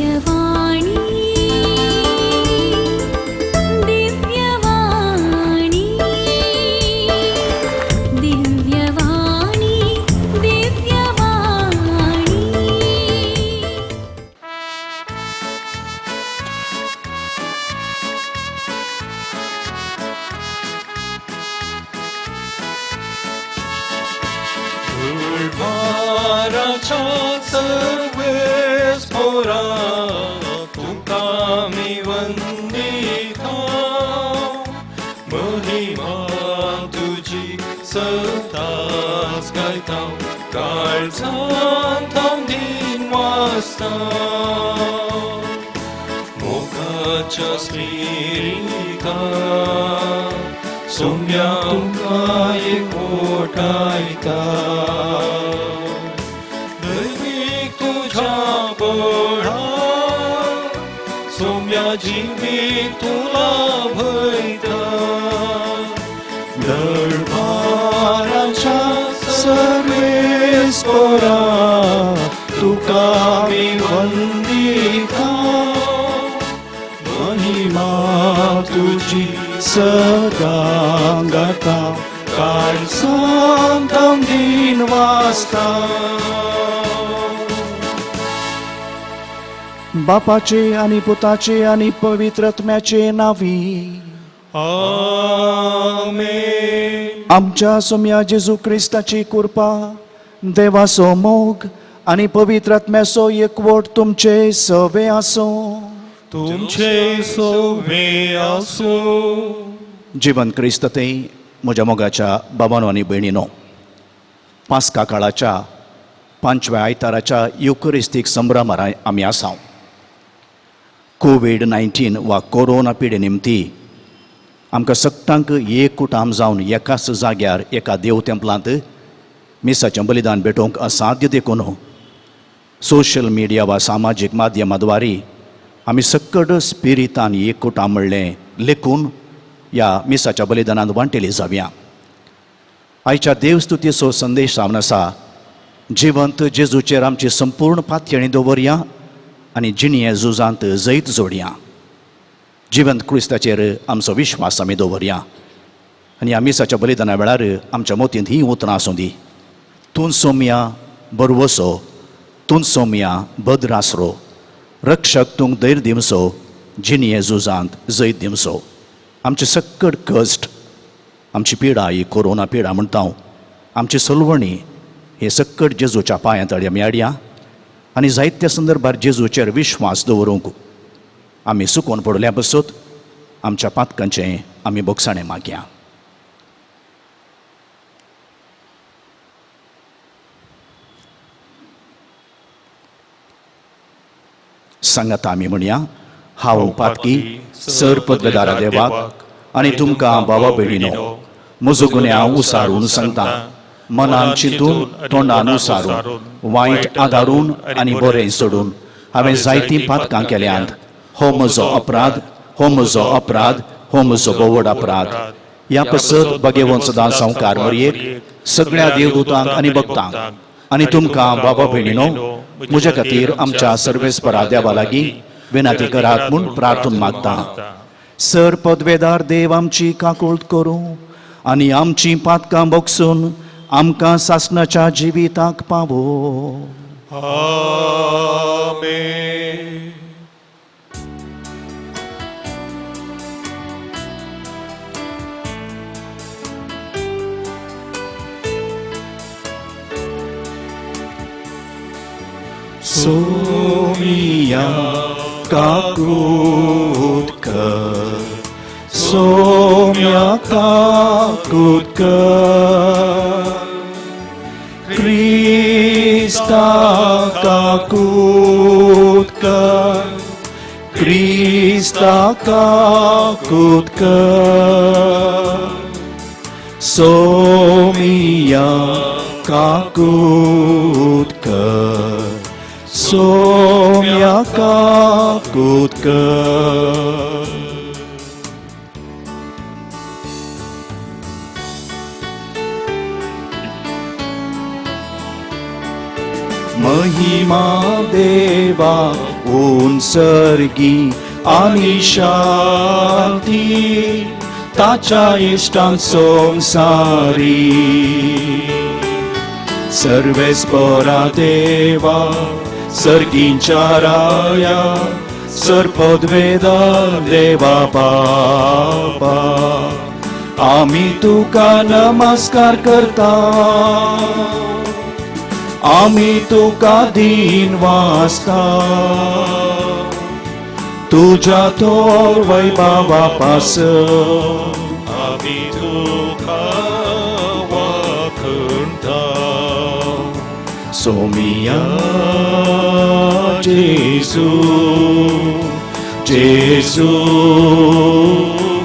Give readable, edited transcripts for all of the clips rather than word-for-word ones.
दिव्यवाणी दिव्यवाणी दिव्यवाणी दिव्यवाणी। दरबाराच्या सर्वेस्पोरा तुका आमी वंदिता, महिमा तुजी सदांच गायता, काळजांत हांव दिन वाचता. मोगाच्या स्पिरिता सोम्या तुका एकवटायता, दैवीक तुज्या बळा सोम्या जिवीत तुला भयता. दरबाराच्या सर्वेस्पोरा तुका आमी वंदिता, महिमा तुजी सदां गाता, काळजांत हांव दिन वाचता. बापाचे आनी पुताचे आनी पवित्र आत्म्याचे नावी. आमेन. आमच्या सोम्या जेजू क्रिस्ताची कृपा, देवाचो मोग आनी पवित्र आत्म्याचो एकवट तुमचे सवे आसूं. तुमचे सोवे आसूं. जिवन क्रिस्त ते म्हज्या मोगाच्या बाबानो आनी भयणीनो, पास्का काळाच्या पांचव्या आयताराच्या युकरिस्तीक संभ्रमार आमी आसा. कोवीड-19 वा कोरोना पिडे निमती आमकां सगटांक एक कुटाम जावन एकाच जाग्यार एका देव तेंपलांत मिसाचें बलिदान भेटोवंक असाध्य देखून सोशल मिडिया वा सामाजीक माध्यमा द्वारी आमी सक्कड स्पिरितान एक कुटाम म्हणलें लेखून ह्या मिसाच्या बलिदानांत वांटेली जावया. आयच्या देवस्तुतीचो संदेश जावन आसा, जिवंत जेजूचेर आमची संपूर्ण पातयेणी दवरया आनी जिणये झुजांत जैत जोडया. जिवंत क्रिस्ताचेर आमचो विश्वास आमी दवरया आनी ह्या मिसाच्या बलिदाना वेळार आमच्या मोतींत ही उतरां आसूं दी. तूं सोमया बरवसो, तूं सोमया भद्र आसरो, रक्षक तूं धैर्य दिवचो, जिणये झुजांत जैत दिवचो. आमचे सक्कड कश्ट, आमची पिडा, ही कोरोना पिडा म्हणटा हांव, आमची सलवणी हे सक्कड जेजूच्या पांयां तळी आमी हाडया आनी जायत्या संदर्भार जेजूचेर विश्वास दवरूंक आमी सुकोवन पडल्या पसत आमच्या पातकांचें आमी बोगसाणें मागया. सांगात आमी म्हणया, हांव पातकी सर पदवेदारा देवाक आनी तुमकां बाबा भयणीनो म्हजो गुन्यांव उसारून सांगता. मनान चिंतून, तोंडान उसारून, वायट आदारून आनी बरें सोडून हांवें जायतीं पातकां केल्यांत. हो म्हजो अपराध, हो म्हजो अपराध, हो म्हजो बोवड अपराध. ह्या पसत बगेवन सदां संवकार मरयेक, सगळ्या देवदूतांक आनी भक्तांक आनी तुमकां बाबा भयणीनो म्हज्या खातीर आमच्या सर्वेस्परा देवा लागीं विनंती करात म्हूण प्रार्थून मागता. सर पदवेदार देव आमची काकूळट करूं आनी आमची पातकां बोगसून आमकां सासणाच्या जिविताक पावो. आमेन. सोमिया काकूट कर, सोम्या काकूट कर, क्रिस्ता काकूट कर, क्रिस्ता काकूट कर, सोमिया काकूट कर, सोम्या काकूट कर. महिमा देवा उनसर्गी आनी शांती ताच्या इश्टांक संवसारी. सर्वेस्परा देवा सर्गींच्या राया सरपदवेदा देवा बापा आमी तुका नमस्कार करता, आमी तुका दीन वासता. तुज्या थोर वैभवा पास आमी तुका वाखणता. सोमिया जेजू, जेजू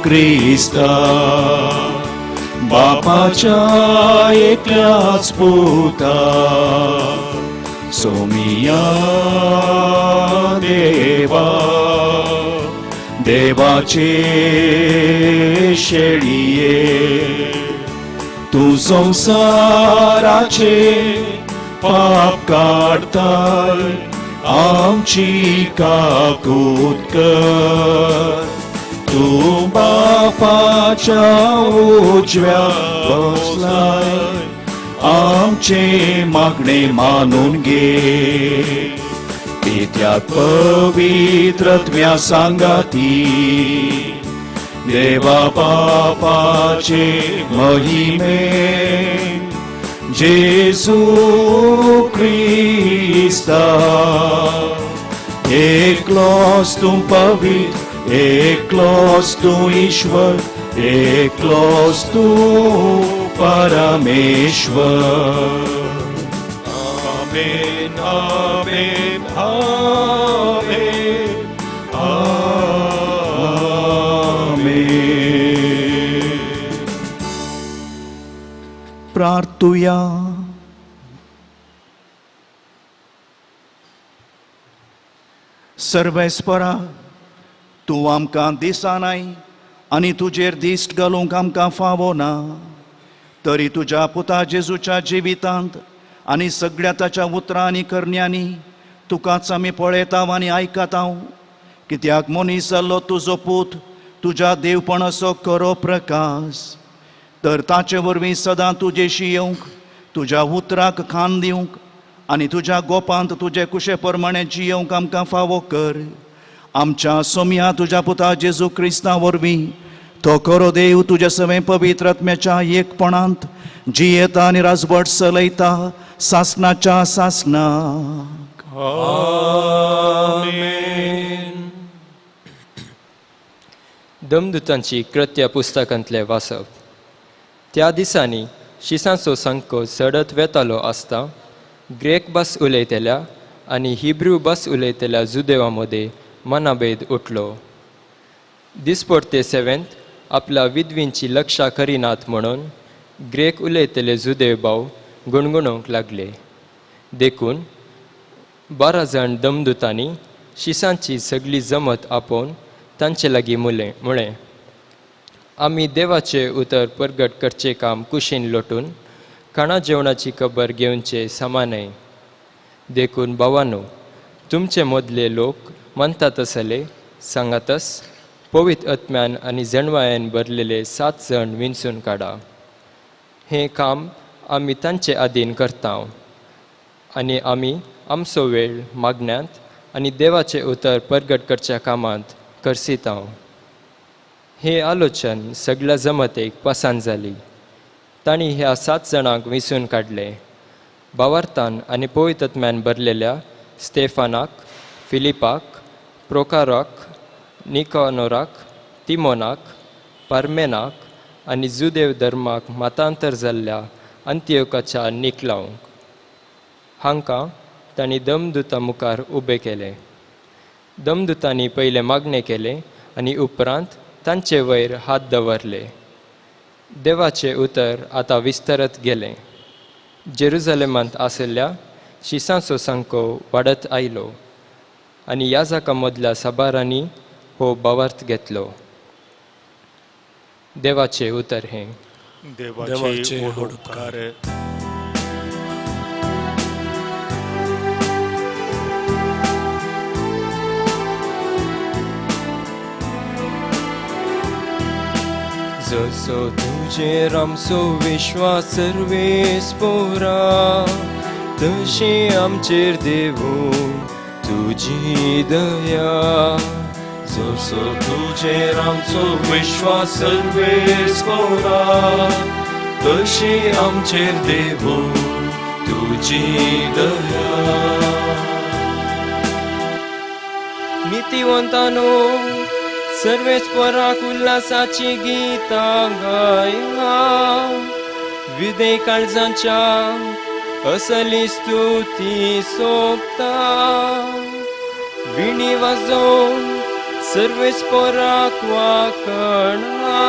क्रिस्ता, बापाच्या एकल्याच पुता, सोमिया देवा, देवाचे शेळये, तूं संवसाराचे पाप काडताय, आमची काकूत कर. तूं बापाच्या उजव्या बसलाय, आमचे मागणे मानून घे. पित्याक पवित्रत्म्या सांगाती देवा बापाचे महिमे, जेजू क्रिस्ता, एकलोच तूं पवित्र, एकलोच तूं ईश्वर, एकलोच तूं परमेश्वर. आमेन, आमेन, आमेन, आमेन. प्रार्थुया. सर्वेस्परा, तूं आमकां दिसनाय आनी तुजेर दिश्ट घालूंक आमकां फावो ना, तरी तुज्या पुता जेजूच्या जिवितांत आनी सगळ्या ताच्या उतरां आनी करण्यांनी तुकाच आमी पळयता आनी आयकता. कित्याक मनीस जाल्लो तुजो पूत तुज्या देवपणाचो खरो प्रकाश, तर ताचे वरवीं सदां तुजेशी येवंक, तुज्या उतराक खान दिवंक आनी तुज्या गोपांत तुजे कुशे प्रमाणे जियोवंक आमकां फावो कर. आमच्या सोमया तुज्या पुता जेजू क्रिस्ता वरवीं, तो खरो देव तुज्या सवें पवित्र आत्म्याच्या एकपणांत जियेता आनी राजवट चलयता सासनाच्या सासनाक. आमेन. दमदुतांची कृत्या पुस्तकांतलें वाचप. त्या दिसांनी शिसांचो संको चडत वेतालो आसता ग्रेक भास उलयतल्या आनी हिब्रू भास उलयतल्या जुदेवा मदें मनाभेद उठलो. दिसपडते सेवेंत आपल्या विधवींची लक्षां करिनात म्हणून ग्रेक उलयतले जुदेव भाव गुणगुणूंक लागले. देखून 12 जाण दमदुतांनी शिसांची सगळी जमत आपोवन तांचे लागीं म्हळें, आमी देवाचें उतर परगट करचें काम कुशीन लोटून खाणा जेवणाची खबर घेवचे समा न्हय. देखून भावानो, तुमचे मदले लोक मानतात तसले सांगातस पवित्र आत्म्यान आनी जणवायान भरलेले 7 जण विंचून काडा. हें काम आमी तांचे आदीन करता आनी आमी आमचो वेळ मागण्यांत आनी देवाचें उतर परगट करच्या कामांत करसिता. हें आलोचन सगळ्या जमतेक पसंत जाली. तांणी ह्या 7 जाणांक विंचून काडले. भावार्थान आनी पवित्र आत्म्यान भरलेल्या स्टेफानाक, फिलिपाक, प्रोकाराक, निकानोराक, तिमोनाक, पार्मेनाक आनी जुदेव धर्माक मतांतर जाल्ल्या अंत्योकाच्या निकलावंक. हांकां तांणी दमदुता मुखार उबे केले. दमदुतांनी पयलें मागणें केलें आनी उपरांत तांचे वयर हात दवरले. देवाचें उतर आतां विस्तारत गेलें. जेरुजलेमांत आशिल्ल्या शिसांचो संको वाडत आयलो आनी याजका मदल्या साबारांनी हो भावार्थ घेतलो. देवाचें उतर हें. देवाचे व्हड उपकार. जसो तुजेर आमचो विश्वास सर्वेस पोरा तशी आमचेर देवूं तुजी दया. जसो तुजेर आमचो विश्वास सर्वेस पोरा तशी आमचेर देवू तुजी दया. नितीवंतानो सर्वेस्पराक उल्हासाची गीतां गाया, विदे काळजांच्या असली स्तुती सोबता. विणी वाजोवन सर्वेस्पराक वाकणा,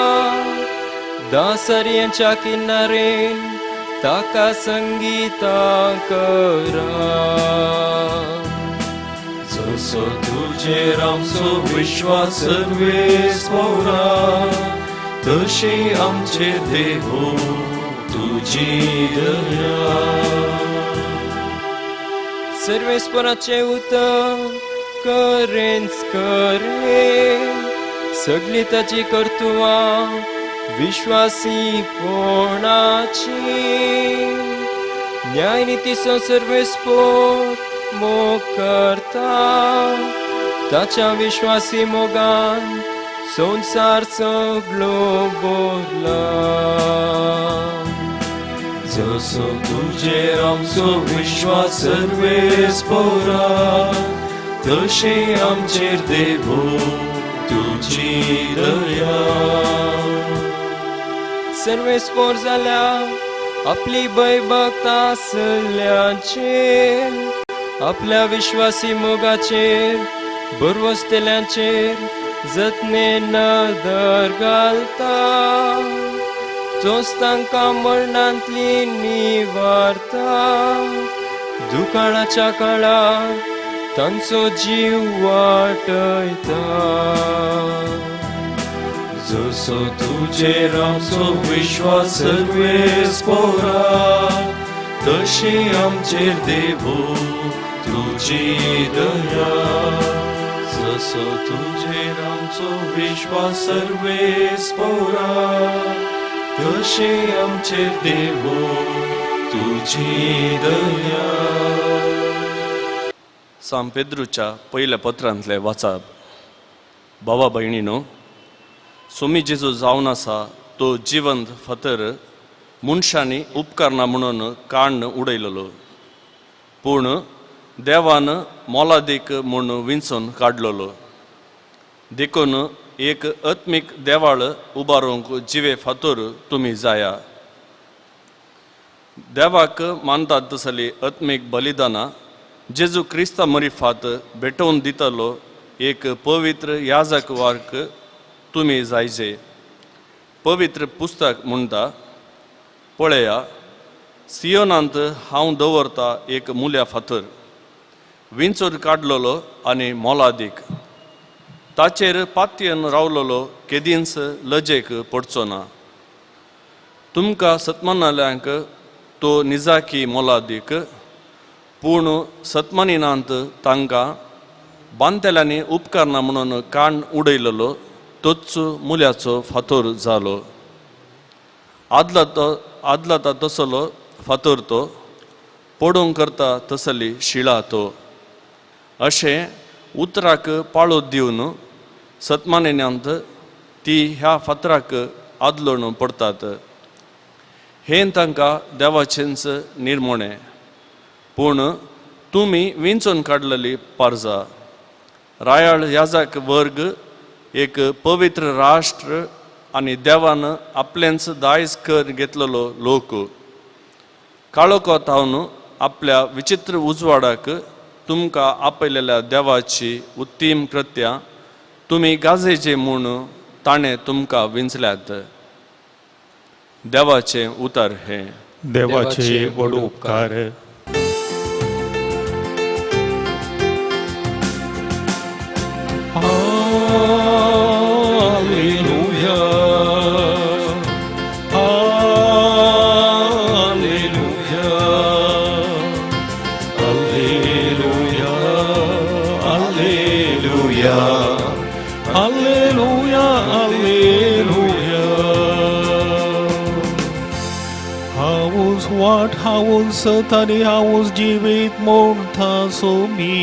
दासर्यांच्या किनारेन ताका संगीतां करा. जसो तुजेर आमचो विश्वास सर्वेस पोरा तशी आमचेर देवू तुजी दया. सर्वेस्पराचें उतर करेंच करे, सगळी ताची कर्तुवां विश्वासीपणाची. न्यायनितीचो सर्वेस्पोर मोग करता, ताच्या विश्वासी मोगान संवसार सगळो भरला. जसो तुजेर आमचो विश्वास सर्वेस पोरा तशी आमचेर देवू तुजी दया. सर्वेस्पोर जाल्या आपली भयभक्त आसल्यांचेर, आपल्या विश्वासी मोगाचेर बरवसतल्यांचेर जतने नदर घालता. तोच तांकां मरणांतली निवारता, दुकाळाच्या काळार तांचो जीव वाटयता. जसो तुजेर आमचो विश्वास सर्वेस पोरा तशी आमचेर देवू तुजी दया. जसो तुजेर आमचो विश्वास सर्वेस पोरा तशी आमचेर देवू तुजी दया. सांत पेद्रूच्या पयल्या पत्रांतलें वाचप. भावा भयणीनो, सोमी जेजू जावन आसा तो जिवंत फातर मनशांनी उपकारना म्हणून काण्ण उडयलेलो, पूण देवान मोलादीक म्हूण विंचून काडलेलो. देखून एक आत्मीक देवाळ उबारूंक जिवे फातर तुमी जाया. देवाक मानतात तसली आत्मीक बलिदानां जेजू क्रिस्ता मरिफात भेटोवन दितलो एक पवित्र याजक वर्ग तुमी जायजे. पवित्र पुस्तक म्हणटा, पळया सियोनांत हांव दवरता एक मुल्या फातर विंचून काडलेलो आनी मोलादीक, ताचेर पातयेन रावलेलो केदींच लजेक पडचो ना. तुमकां सतमानाल्यांक तो निजाकी मोलादीक, पूण सतमानिनांत तांकां बांदतल्यांनी उपकारना म्हणून काण उडयलेलो तोच मुल्याचो फातोर जालो. आदला तसलो फातोर तो, पडूंक करता तसली शिळा तो. अशें उतराक पाळो दिवन सतमानिनांत ती ह्या फातराक आदलोण पडटात. हें तांकां देवाचेंच निर्मणें. पूण तुमी विंचून काडलेली पारजा, रायाळ याजक वर्ग, एक पवित्र राष्ट्र आनी देवान आपलेंच दायज कर घेतलेलो लोक. काळोखांत आपल्या विचित्र उजवाडाक तुमकां आपयलेल्या देवाची उत्तीम कृत्यां तुमी गाजयचे म्हूण ताणें तुमकां विंचल्यात. देवाचें उतर हें. देवाचे व्हड उपकार. Alleluia, Alleluia, Alleluia, Alleluia, Alleluia, Alleluia. वाट हांवूच सत आनी हांवूच जिवीत म्हणटा सोमी.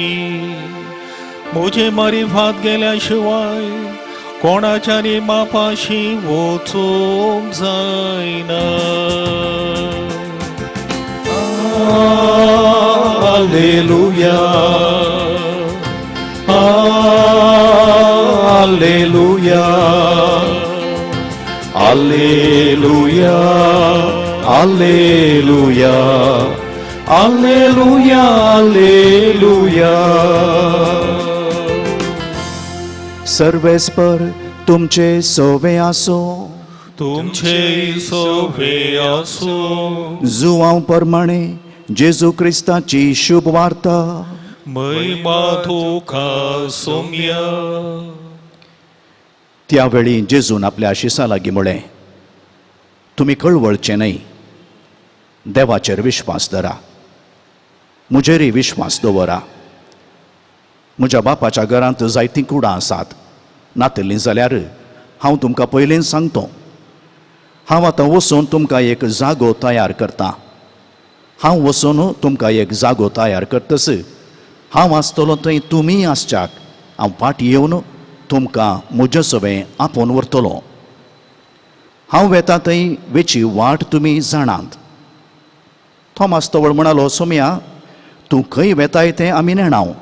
म्हजे मारिफात गेल्या शिवाय कोणाच्यानी मापाशी वचूंक जायना. Alleluia, Alleluia, Alleluia, Alleluia, Alleluia, Alleluia. सर्वेस्पर तुमचे सोवे आसो. तुमचे सोवे आसो. जुवांव प्रमाणे जेजू क्रिस्ताची शुभ वार्ता. महिमा तुका सोम्या. त्यावेळी जेजून आपल्या शिसा लागीं म्हळें, तुमी कळवळचे न्हय, देवाचेर विश्वास धरा, म्हजेरय विश्वास दवरा. म्हज्या बापाच्या घरांत जायतीं कुडां आसात, नातलीं जाल्यार हांव तुमकां पयलींच सांगतो. हांव आतां वचून तुमकां एक जागो तयार करतां. हांव वचून तुमकां एक जागो तयार करतस हांव आसतलो थंय तुमीय आसच्याक हांव फाटीं येवन तुमकां म्हजे सवें आपोवन व्हरतलो. हांव वेता थंय वेची वाट तुमी जाणात. थॉमास तवळ म्हणालो, सोमया, तूं खंय वेताय तें आमी नेणाव,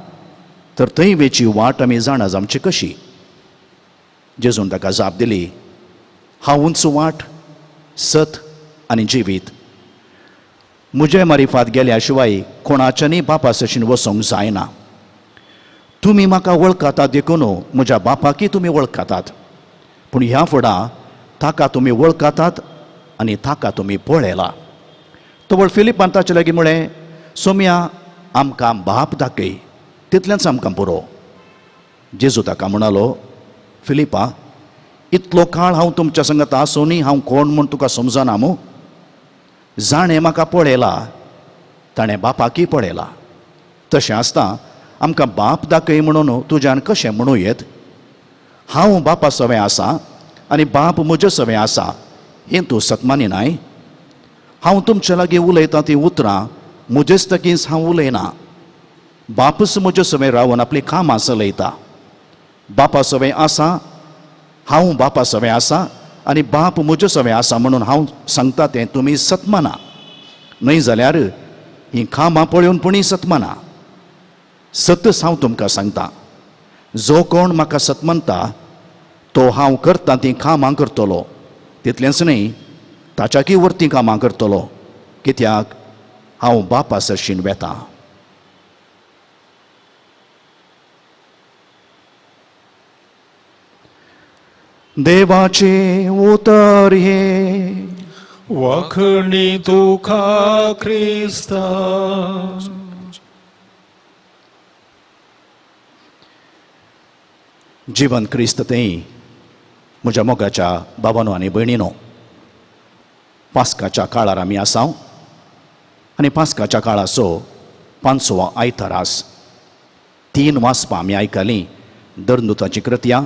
तर थंय वेची वाट आमी जाणा जावची कशी? जेजून ताका जाप दिली, हांवूच वाट, सत आनी जिवीत. म्हजे मारिफात गेल्या शिवाय कोणाच्यानी बापा सशीन वचोंक जायना. तुमी म्हाका वळखतात देखून म्हज्या बापाकय तुमी वळखतात, पूण ह्या फुडां ताका तुमी वळखतात आनी ताका तुमी पळयला. तवळ फिलिपान ताचे लागीं म्हळें, सोमया, आमकां बाप दाखय, तितलेंच आमकां पुरो. जेजू ताका म्हणालो, फिलिपा, इतलो काळ हांव तुमच्या संगत आसूनय हांव कोण म्हूण तुका समजना मू? जाणें म्हाका पळयला ताणें बापाकय पळयला. तशें आसता आमकां बाप दाखय म्हणून तुज्यान कशें म्हणूं येत? हांव बापा सवें आसा आनी बाप म्हजे सवें आसा हें तूं सतमानी नाय? हांव तुमचे लागीं उलयतां तीं उतरां म्हजेच तकीच हांव उलयना, बापूच म्हजे सवें रावन आपलीं कामां चलयता. बापा सवें आसा, हांव बापा सवें आसा आनी बाप म्हजे सवें आसा म्हणून हांव सांगता तें तुमी सतमाना, न्हय जाल्यार हीं कामां पळोवन पुणी सतमाना. सतच हांव तुमकां सांगता, जो कोण म्हाका सतमानता तो हांव करता तीं कामां करतलो, तितलेंच न्हय ताच्याकय वरतीं कामां करतलो, कित्याक हांव बापा सरशीन वेता. देवाचें उतर हें. वाखणी तुका क्रिस्ता. जिवन क्रिस्त थंय म्हज्या मोगाच्या बाबानो आनी भयणीनो, पास्काच्या काळार आमी आसाव आनी पास्काच्या काळाचो पांचवो आयतार आस. 3 वाचपां आमी आयकलीं, दरनुताची कृत्या,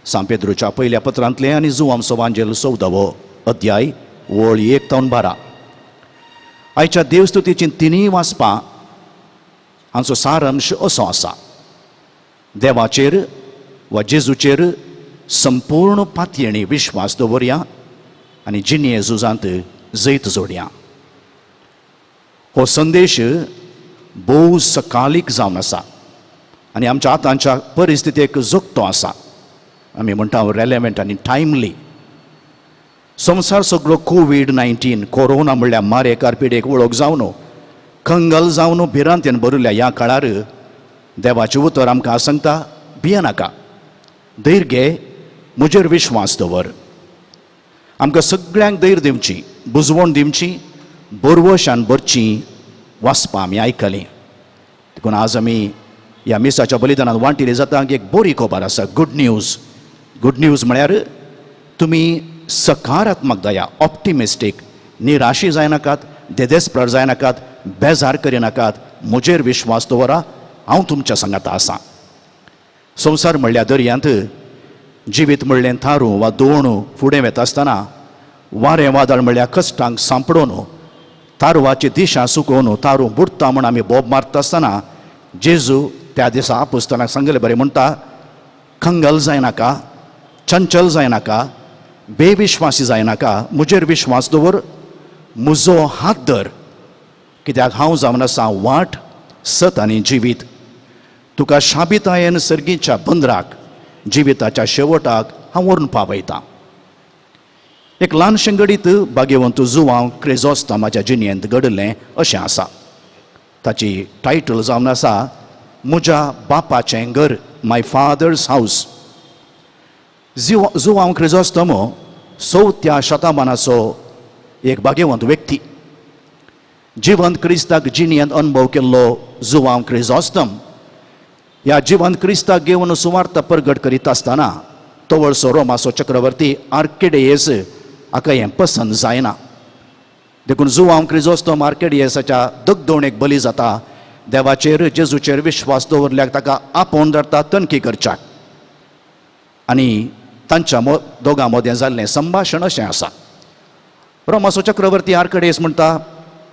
सांपेद्रूच्या पयल्या पत्रांतलें आनी जुवामचो वांजेल 14वो अध्याय वळ 1 ते 12. आयच्या देवस्तुतीचीं तिनूय वाचपां हांचो सारांश असो आसा, देवाचेर वा जेजूचेर संपूर्ण पातयेणी विश्वास दवरया आनी जिणये झुजांत जैत जोडया. हो संदेश भोव सकालीक जावन आसा आनी आमच्या आतांच्या परिस्थितीक जोगतो आसा. आमी म्हणटा रेलेवंट आनी टायमली. संवसार सगळो कोवीड-19 कोरोना म्हणल्यार मारेकार पिडेक वळख जावन कंगल जावन भिरांतेन भरिल्ल्या ह्या काळार देवाचें उतर आमकां सांगता, भियेनाका, धैर्य घे, म्हजेर विश्वास दवर. आमकां सगळ्यांक धैर्य दिवची, बुजवण दिवची, बरवशान भरची वाचपां आमी आयकलीं. देखून आज आमी ह्या मिसाच्या बलिदानांत वांटिल्ली जाता एक बरी खबर आसा, गुड न्यूज. गुड न्यूज म्हळ्यार तुमी सकारात्मक दया, ऑप्टिमिस्टीक, निराशी जायनाकात, देदेस्पर जायनाकात, बेजार करिनाकात, म्हजेर विश्वास दवरा, हांव तुमच्या सांगाता आसा. संवसार म्हणल्यार दर्यांत जिवीत म्हणलें थारूं वा दोणू फुडें वेता आसतना वारें वादळ म्हणल्यार कश्टांक सांपडोवन तारवाची दिशा चुकोवन तारू बुडटा म्हूण आमी बोब मारता आसतना जेजू त्या दिसा आपुस्तनाक सांगले बरें म्हणटा, खंगल जायनाका, चंचल जायनाका, बेविश्वासी जायनाका, म्हजेर विश्वास दवर, म्हजो हात धर, कित्याक हांव जावन आसा वाट, सत आनी जिवीत. तुका शाबितायेन सर्गीच्या बंदराक, जिविताच्या शेवटाक हांव व्हरून पावयतां. एक ल्हानशें घडीत भाग्यवंत जुवांव क्रिजोस्तामाच्या जिणेंत घडिल्लें अशें आसा. ताची टायटल जावन आसा म्हज्या बापाचें घर, my father's house. Joao Crisostomo चवथ्या शतमानाचो एक भाग्यवंत व्यक्ती. जिवंत क्रिस्ताक जिणेंत अणभव केल्लो जुवांव क्रिजोस्तम ह्या जिवंत क्रिस्ताक घेवन सुवार्थ परगट करीत आसतना तवळसो रोमाचो चक्रवर्ती आर्केडियस हाका हें पसंत जायना. देखून जुवांव क्रिजोस्तम आर्केडियसाच्या दगदोणेक बली जाता. देवाचेर, जेजूचेर विश्वास दवरल्याक ताका आपोवन धरता तनखी करच्याक. आनी तांच्या दोगां मदें जाल्लें संभाशण अशें आसा. रोमाचो चक्रवर्ती आर्केडियस म्हणटा,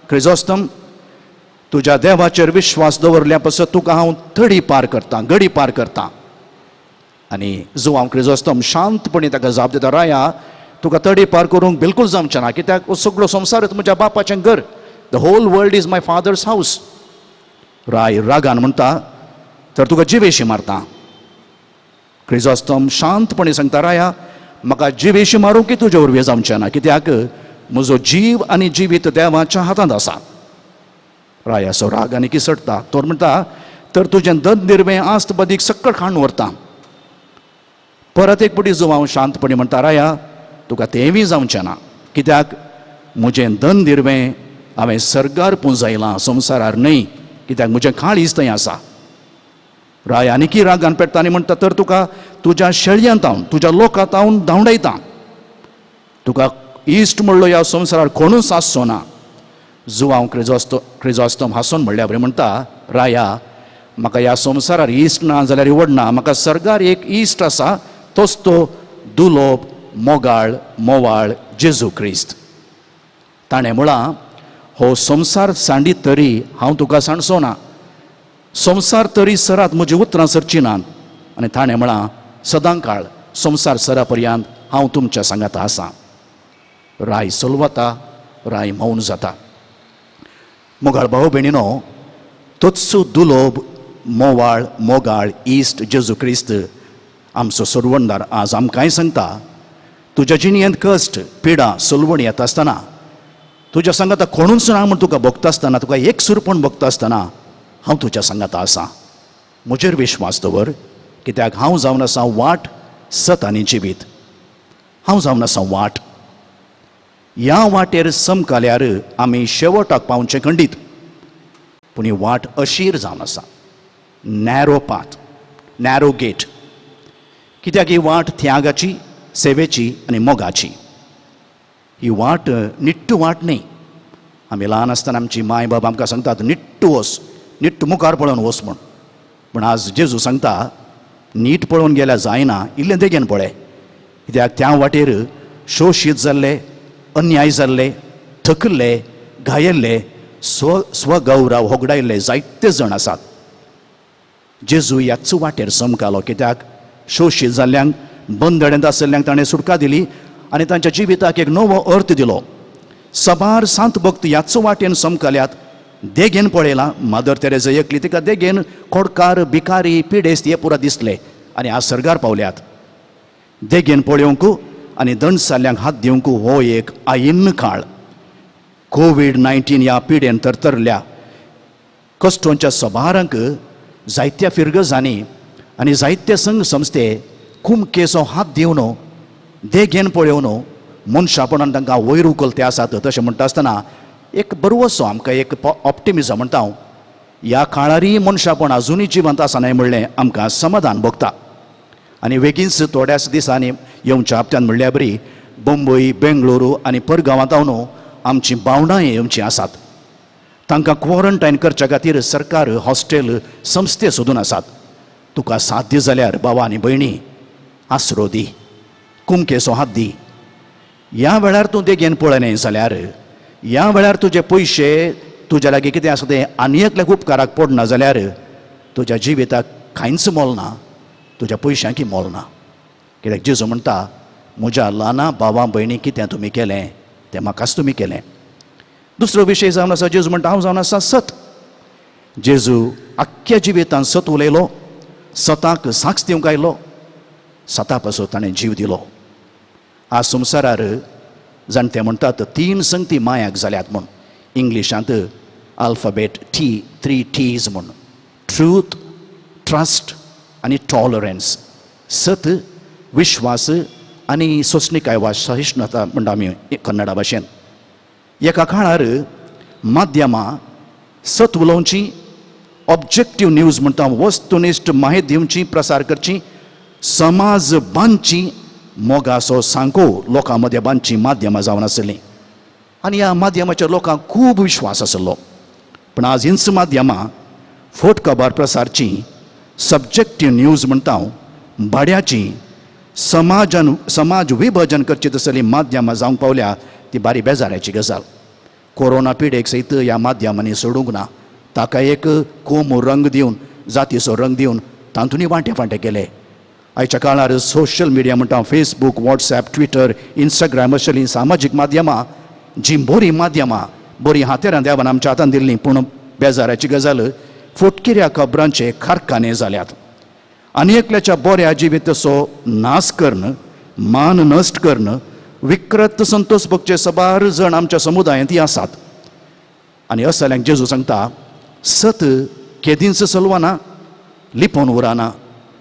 क्रिजोस्तम, तुज्या देवाचेर विश्वास दवरल्या पासत तुका हांव तडी पार करतां, गडी पार करतां. आनी जुवांव क्रिजोस्तम शांतपणी ताका जाप दिता, राया, तुका तडी पार करूंक बिलकूल जमचें ना, कित्याक हो सगळो संवसारच म्हज्या बापाचें घर. The whole world is my father's house. राय रागान म्हणटा, तर तुका जिवेशी मारता. क्रिजोस्तम शांतपणी सांगता, राया, म्हाका जिवेशी मारूंक की तुजे वरवीं जावचें ना, कित्याक म्हजो जीव आनी जिवीत देवाच्या हातांत आसा. रायाचो राग आनी किसडटा. तो म्हणटा, तर तुजें दद निर्वें आस्त बदीक सक्कड खाण व्हरता. परत एक पटी जुवांव शांतपणी म्हणटा, राया, तुका तेंवूय जावचें ना, कित्याक म्हजें धन दिरवें हांवें सर्गार पुंजायलां, संवसारार न्हय, कित्याक म्हजें काळीज थंय आसा. राय आनीकी रागान पेट्टा आनी म्हणटा, तर तुका तुज्या शेळयांत हांव, तुज्या लोकांत हांव धांवडायता, तुका इश्ट म्हणलो ह्या संवसारार कोणूच आसचो ना. जुवांव क्रिजोस्तम हांसोन म्हणल्या बरें म्हणटा, राया, म्हाका ह्या संवसारार इश्ट ना जाल्यार व्हडना, म्हाका सर्गार एक इश्ट आसा, तोच तो दुलोब मोगाळ मोवाळ जेजू क्रिस्त. ताणें म्हळां, हो संवसार सांडीत तरी हांव तुका सांडचो ना, संवसार तरी सरात म्हजी उतरां सरचीं नात. आनी ताणें म्हळां, सदां काळ संवसार सरा पर्यंत हांव तुमच्या सांगाता आसा. राय सलवता, राय मौन जाता. मोगाळ भाव भयणीनो, तोच दुलोब मोवाळ मोगाळ इश्ट जेजू क्रिस्त आमचो सोडवणदार आज आमकांय सांगता, तुज्या जिणेंत कश्ट, पिडा, सलवण येता आसतना, तुज्या सांगाता कोणूच ना म्हूण तुका भोगता आसतना, तुका एकसूरपण भोगता आसतना हांव तुज्या सांगाता आसा. म्हजेर विश्वास दवर, कित्याक हांव जावन आसा वाट, सत आनी जिवीत. हांव जावन आसा वाट. ह्या वाटेर समकाल्यार आमी शेवटाक पावचें खंडीत. पूण ही वाट अशीर जावन आसा, नॅरो पाथ, नॅरो गेट, कित्याक ही वाट त्यागाची, सेवेची आनी मोगाची. ही वाट निट्टू वाट न्ही. आमी ल्हान आसतना आमची माय बाब आमकां सांगतात, निट्टू वस, निट्टू मुखार पळोवन वस म्हूण. पूण आज जेजू सांगता, नीट पळोवन गेल्यार जायना, इल्लें देगेन पळय, कित्याक त्या वाटेर शोशीत जाल्ले, अन्याय जाल्ले, थकल्ले, घायल्ले, स्वगौरव होगडायल्ले जायते जाण आसात. जेजू ह्याच वाटेर समकालो, कित्याक शोशीत जाल्ल्यांक, बंदड्यांत आशिल्ल्यांक ताणें सुटका दिली आनी तांच्या जिविताक एक नवो अर्थ दिलो. सबार सांत भक्त ह्याच वाटेन समकाल्यात. देगेन पळयलां, मदर तेरेजा एकली, तिका देगेन खोडकार, भिकारी, पिडेस्त हे पुरा दिसले आनी आज सर्गार पावल्यात. देगेन पळोवंक आनी दणसाल्ल्यांक हात दिवंक हो एक आयिन्न काळ. कोवीड-19 ह्या पिडेन तरतरल्या कश्टोंच्या सबारांक जायत्या फिरगजांनी आनी जायते संघ संस्थे कुमकेचो हात दिवन, देगेन पळोवन, मनशापणान तांकां वयर उखलते आसात. तशें म्हणटा आसतना एक बरवसो आमकां एक ऑप्टिमिजम म्हणटा हांव, ह्या काळारय मनशापण आजुनूय जिवंत आसा न्हय म्हणलें आमकां समाधान भोगता. आनी वेगींच थोड्याच दिसांनी, येवच्या हप्त्यान म्हणल्यार बरी, बंबई, बेंगळुरू आनी परगांवांत न्हू आमचीं भावंडां येवचीं आसात. तांकां क्वॉरंटायन करच्या खातीर सरकार हॉस्टेल संस्थे सोदून आसात. तुका साध्य जाल्यार बाबा आनी भयणी, आसरो दी, कुमकेचो हात दी. ह्या वेळार तूं देगेन पळयलें जाल्यार ह्या वेळार तुजे पयशे तुज्या लागीं कितें आसा तें आनी एकल्याक उपकाराक पडना जाल्यार तुज्या जिविताक कांयच मोल ना, तुज्या पयशांकय मोल ना. कित्याक जेजू म्हणटा, म्हज्या ल्हाना भावा भयणी कितें तुमी केलें तें म्हाकाच तुमी केलें. दुसरो विशय जावन आसा, जेजू म्हणटा हांव जावन आसा सत. जेजू आख्ख्या जिवितान सत उलयलो, सताक साक्ष दिवंक आयलो, सता पासून ताणें जीव दिलो. आज संवसारार जाणटे म्हणटात 3 संगती मायाक जाल्यात म्हूण, इंग्लिशांत अल्फाबेट टी, 3 T's म्हूण, ट्रूथ, ट्रस्ट आनी टॉलरन्स. सत, विश्वास आनी सोंसणिकाय वा सहिष्णुता म्हणटा आमी कन्नडा भाशेन. एका काळार माध्यमां सत उलोवची, ऑब्जेक्टीव न्यूज म्हणटा, वस्तुनिश्ठ माहिती दिवची, प्रसार करची, समाज बांदची, मोगाचो सांको लोकां मदें बांदची माध्यमां जावन आसलीं. आनी ह्या माध्यमाचेर लोकांक खूब विश्वास आसलो. पूण आज हींच माध्यमां फट खबर प्रसारची, सब्जेक्टीव न्यूज म्हणटा हांव, भाड्याची, समाजान समाज विभजन करची तसली माध्यमां जावंक पावल्या. ती बारी बेजाराची गजाल. कोरोना पिडेक सयत ह्या माध्यमांनी सोडूंक ना. ताका एक कोम रंग दिवन, जातीचो रंग दिवन तातूंतय वांटे फांटे केले. आयच्या काळार सोशल मिडिया म्हणटा, फेसबूक, वॉट्सॅप, ट्विटर, इंस्टाग्राम असलीं सामाजीक माध्यमां जीं बरीं माध्यमां, बरीं हातेरां देवान आमच्या हातान दिल्लीं, पूण बेजाराची गजाल फटकिऱ्या खबरांचे कारखाने जाल्यात. आनी एकल्याच्या बऱ्या जिविताचो नाश करून, मान नश्ट करून विकृत संतोष भोगचे सबार जण आमच्या समुदायांत आसात. आनी असल्यांक जेजू सांगता, सत केदींच चलवाना, लिपोवन उराना,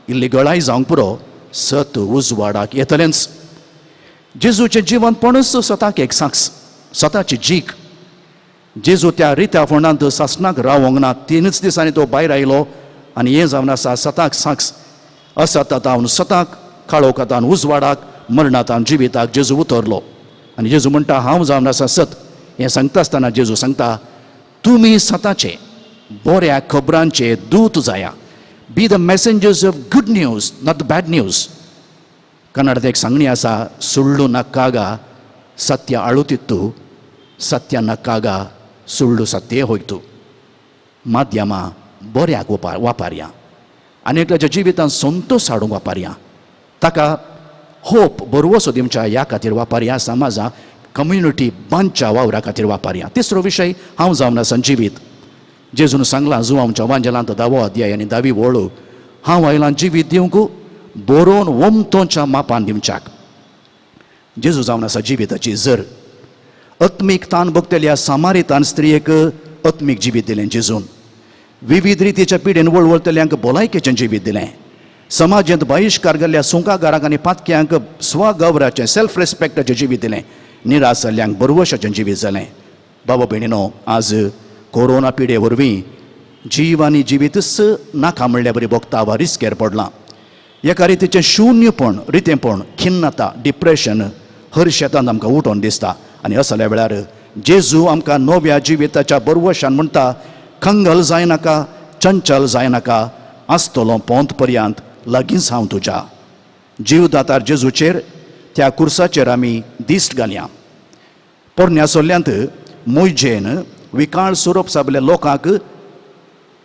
इल्ली गळाय जावंक पुरो, सत उजवाडाक येतलेंच. जेजूचें जिवनपणूच सताक एक साक्ष, सताची जीक. जेजू त्या रित्या फोंडांत सासणाक रावोंक ना. 3 दिसांनी तो भायर आयलो आनी हें जावन आसा सताक साक्ष. असतातावन सताक, काळोखातान उजवाडाक, मरणातान जिविताक जेजू उतरलो. आनी जेजू म्हणटा हांव जावन आसा सत. हें सांगता आसतना जेजू सांगता, तुमी सताचे बऱ्या खबरांचे दूत जाया. Be the messengers of good news, not the bad news. कन्नडात एक सांगणी आसा, सुळ्ळू नक्काग सत्य आळुतित्तु, सत्य नक्काग सुळ्ळू सत्य होयतू. माध्यमां बऱ्याक वापरया आनी एकल्याच्या जिवितांत संतोष हाडूंक वापरया, ताका होप बरवसो दिवच्या ह्या खातीर वापरया, समाजा कम्युनिटी बांदच्या वावरा खातीर वापरया. तिसरो विशय हांव जावन आसा जिवीत. जेजून सांगलां जुवांच्या वांजेलांत 10वो अध्याय आनी 10वी वळ, हांव आयलां जिवीत दिवंक, बरोवन ओमतोच्या मापान दिवच्याक. जेजू जावन आसा जिविताची जर. आत्मीक तान भोगतल्या सामारितान स्त्रियेक आत्मीक जिवीत दिलें जेजून. विविध रितीच्या पिडेन वळवळतल्यांक भलायकेचें जिवीत दिलें. समाजांत बहिश्कार गेल्ल्या सुंकागारांक आनी पातक्यांक स्वगौराचें, सेल्फ रेस्पेक्टाचें जिवीत दिलें. निराश जाल्ल्यांक बरवशाचें जिवीत जालें. बाबा भयणीनो, आज कोरोना पिडे वरवीं जीव आनी जिवीतच नाका म्हणल्या बरी भोगता वा रिस्केर पडलां. एका रितीचें शून्यपण, रितेंपण, खिन्नता, डिप्रेशन हरशेतान आमकां उठोवन दिसता. आनी असल्या वेळार जेजू आमकां नव्या जिविताच्या बरवशान म्हणटा, कंगल जायनाका, चंचल जायनाका, आसतलो पोंत पर्यंत लागींच हांव तुज्या. जीवदातार जेजूचेर त्या कुर्साचेर आमी दिश्ट घालया. पोरण्या सोल्ल्यांत मोयजेन विकाळ सोरोप साबल्या लोकांक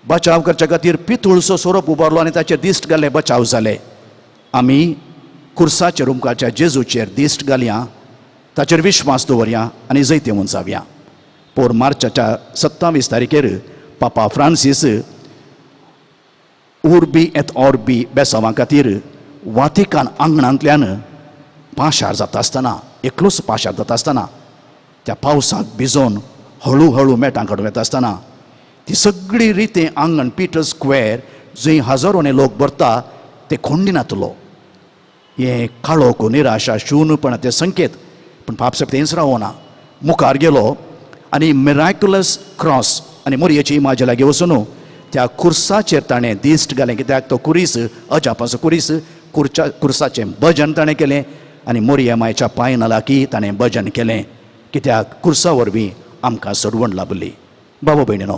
बचाव करच्या खातीर पितूळचो सोरोप उबारलो आनी ताचेर दिश्ट घाले, बचाव जाले. आमी कुर्साचेर उमकाच्या जेजूचेर दिश्ट घालया, ताचेर विश्वास दवरया आनी जैतेवंत जावया. पोर मार्चाच्या 27 तारखेर पापा फ्रांसीस उर्बी एत ऑर्बी बेसांवा खातीर वातिकान आंगणांतल्यान पाशार जाता आसतना, एकलोच पाशार जाता आसतना, त्या पावसाक भिजोवन हळू हळू मेटां काडून वता आसतना ती सगळी रितें आंगण पीटर स्क्वेअर जंय हजारोनी लोक भरता ते खोंडी नातलो. हें काळोख, निराशा, शून्यपणाचे संकेत. पूण पापसाब थंयच रावना, मुखार गेलो आनी मिराक्युलस क्रॉस आनी मोरयेची इमाज लागीं वचून त्या कुर्साचेर ताणें दिश्ट घालें. कित्याक तो कुरीस अजापाचो कुरीस, कुर्साचें भजन ताणें केलें आनी मोरये मायच्या पांय लागीं ताणें भजन केलें. कित्याक कुर्सा वरवीं आमकां सोडवण लाभली. बाबा भयणीनो,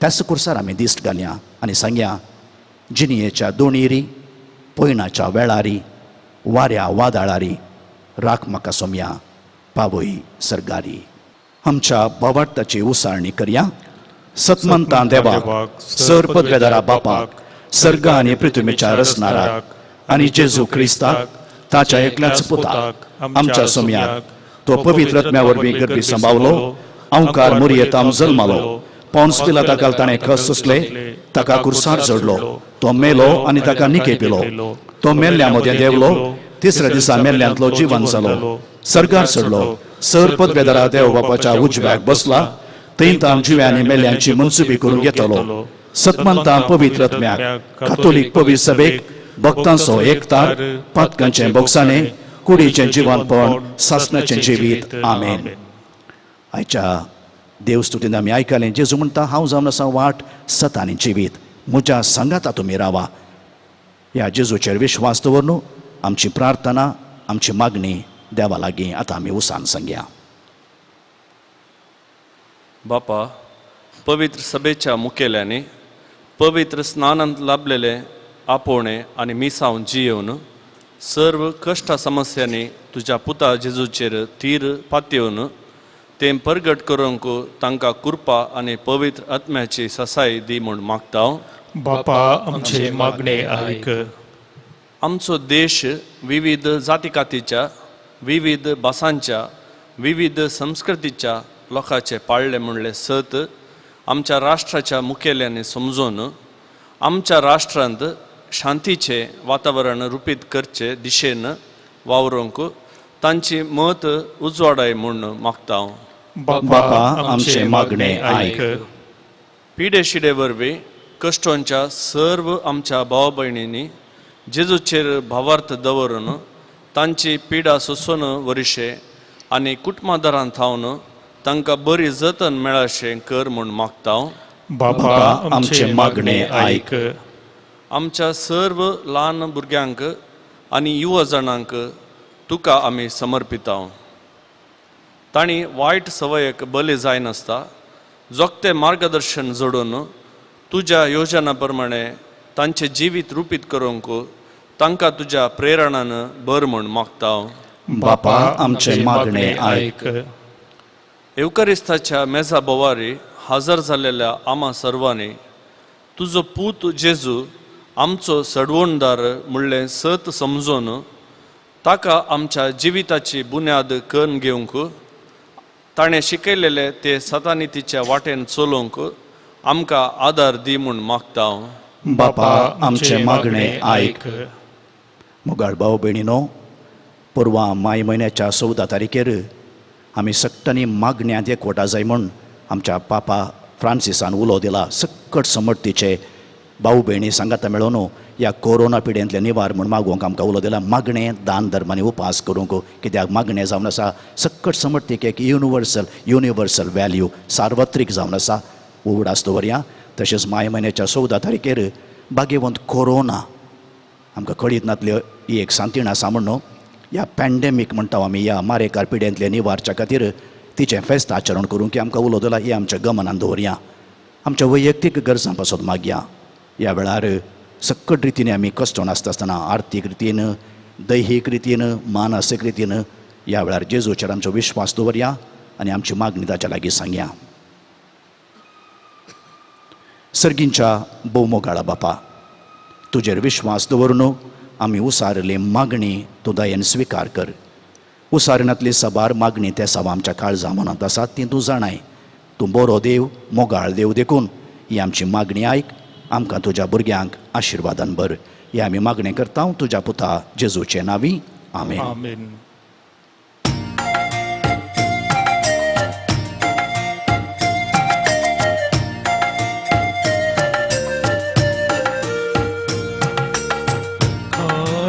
त्याच कुर्सार आमी दिश्ट घालया आनी सांगया, जिणयेच्या दोणीरी, पयणाच्या वेळारी, वाऱ्या वादळारी, राख म्हाका सोमया, पावय सर्गारी. आमच्या भावार्थाची उसारणी करया. सतमंतां देवाक, सर पदवेदारा बापाक, सर्ग आनी पृथ्वीच्या रचणाराक आनी जेजू क्रिस्ताक ताच्या एकल्याच पुताक आमच्या सोम्याक, तो पवित्र आत्म्या वरवीं गर्भी सांबावलो, अंकार मुरयेताम जल्मालो, पॉन्स पिलाता ताणें कस सोंसले, ताका कुर्सार चडलो, तो मेलो आनी ताका निके पिलो, तो मेल्ल्या मदें देंवलो, तिसऱ्या दिसा मेल्ल्यांतलो जिवन जालो, सर्गार चडलो, सर पदवेदारा देव बापाच्या उजव्याक बसला, थंय तां जिव्यांनी मेल्ल्यांची मनसुबी करून घेतलो. सतमंतां पवित्र आत्म्याक, कातोलीक पवित्र सभेक, भक्तांचो एकतार, पातकांचें बोगसाणें, कुडीचें जिवनपण, सासणाचें जिवीत. आमेन. आयच्या देवस्तुतीन आमी आयकलें, जेजू म्हणटा, हांव जावन आसा वाट, सत आनी जिवीत, म्हज्या सांगाता तुमी रावा. ह्या जेजूचेर विश्वास दवरून आमची प्रार्थना, आमची मागणी देवा लागीं आतां आमी उसान सांगया. बापा, पवित्र सभेच्या मुखेल्यांनी पवित्र स्नानांत लाभलेले आपोवणें आनी मिसांव जियेवन सर्व कश्ट समस्यांनी तुज्या पुता जेजूचेर तीर पातयेवन तें परगट करूंक तांकां कृपा आनी पवित्र आत्म्याची ससाय दी म्हूण मागता. बापा आमचे मागणे आयक. आमचो देश विविध जातीकातीच्या, विविध भासांच्या, विविध संस्कृतीच्या लोकांचे पाळ्ळे म्हणले सत आमच्या राष्ट्राच्या मुखेल्यांनी समजून आमच्या राष्ट्रांत शांतीचें वातावरण रुपीत करचे दिशेन वावरूंक तांची मत उजवाडाय म्हूण मागता. बापा आमचे मागणे आयक. पिडेशिडे वरवीं कश्टोंच्या सर्व आमच्या भाव भयणींनी जेजूचेर भावार्थ दवरून तांची पिडा सोसून वरिशे आनी कुटुंबादारान थावन तांकां बरी जतन मेळाशें कर म्हूण मागता. बापा आमचे मागणे आयक. आमच्या सर्व ल्हान भुरग्यांक आनी युवा जाणांक तुका आमी समर्पिता. तांणी वायट संवयेक बली जायनासता जोगतें मार्गदर्शन जोडून तुज्या योजना प्रमाणे तांचें जिवीत रुपीत करूंक तांकां तुज्या प्रेरणान बर म्हूण मागता. बापा आमचे मागणे आयक. येवकरिस्ताच्या मेजा बोवारी हजर जाल्लेल्या आमा सर्वांनी तुजो पूत जेजू आमचो सडवणदार म्हणलें सत समजून ताका आमच्या जिविताची बुन्याद करून घेवंक ताणें शिकयलेले ते सतानितीच्या वाटेन चलोवंक आमकां आदार दी म्हूण मागता. बापा आमचे मागणे आयक. मोगाळ भाव भयणीनो, परवां माय म्हयन्याच्या 14 तारखेर आमी सगळ्यांनी मागण्यांत एकवटा जाय म्हूण आमच्या पापा फ्रांसिसान उलो दिला. सकट समर्थीचे भाऊ भयणी सांगाता मेळोन ह्या कोरोना पिडेंतले निवार म्हूण मागूंक आमकां उलो दिला. मागणें दान धर्मांनी उपास करूंक, कित्याक मागणें जावन आसा सकट समर्थीक एक युनिवर्सल व्हॅल्यू, सार्वत्रीक जावन आसा. उगडास दवरया. तशेंच माय म्हयन्याच्या 14 तारखेर भाग्यवंत कोरोना आमकां कळीत नातल्यो ही एक सांतीण आसा म्हूण न्हू, ह्या पॅन्डेमीक म्हणटा आमी, ह्या मारेकार पिडेंतले निवारच्या खातीर तिचें फेस्त आचरण करूंक आमकां उलो दिला. हें आमच्या गमनान दवरया. आमच्या वैयक्तीक गरजां पासत मागया. ह्या वेळार सकट रितीन आमी कश्टोन आसता आसतना आर्थीक रितीन, दैहीक रितीन, मानसीक रितीन ह्या वेळार जेजूचेर आमचो विश्वास दवरया आनी आमची मागणी ताच्या लागीं सांगया. सर्गींच्या भोवमोगाळा बापा, तुजेर विश्वास दवरून आमी उसारली मागणी तूं दयेन स्विकार कर. उसारणांतली साबार मागणी ते साव आमच्या काळजा मनांत आसात ती तूं जाणाय. तूं बरो देव, मोगाळ देव, देखून ही आमची मागणी आयक. आमकां तुज्या भुरग्यांक आशिर्वादान भर. ही आमी मागणी करता तुज्या पुता जेजूचे नांवी. आमेन. आमेन.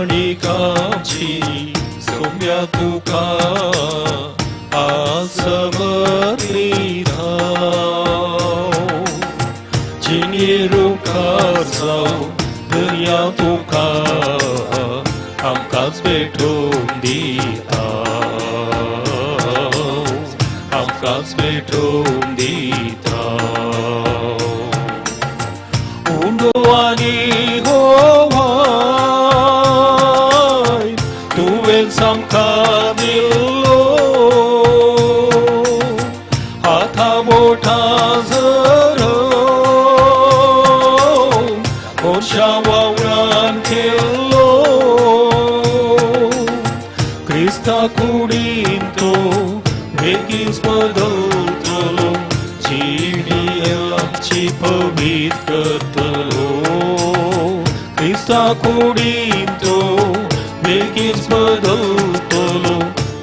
काणिकाची सोम्या तुका आसमर्ली धांव, जिणेरुखार जावं दर्या तुका आमकांच भेटोवन दिता, आमकांच भेटोवन दिता. उंडो आनी होवाय तुवें सामकां दिल्लो, कुडीन तो बेगीच बदलतलो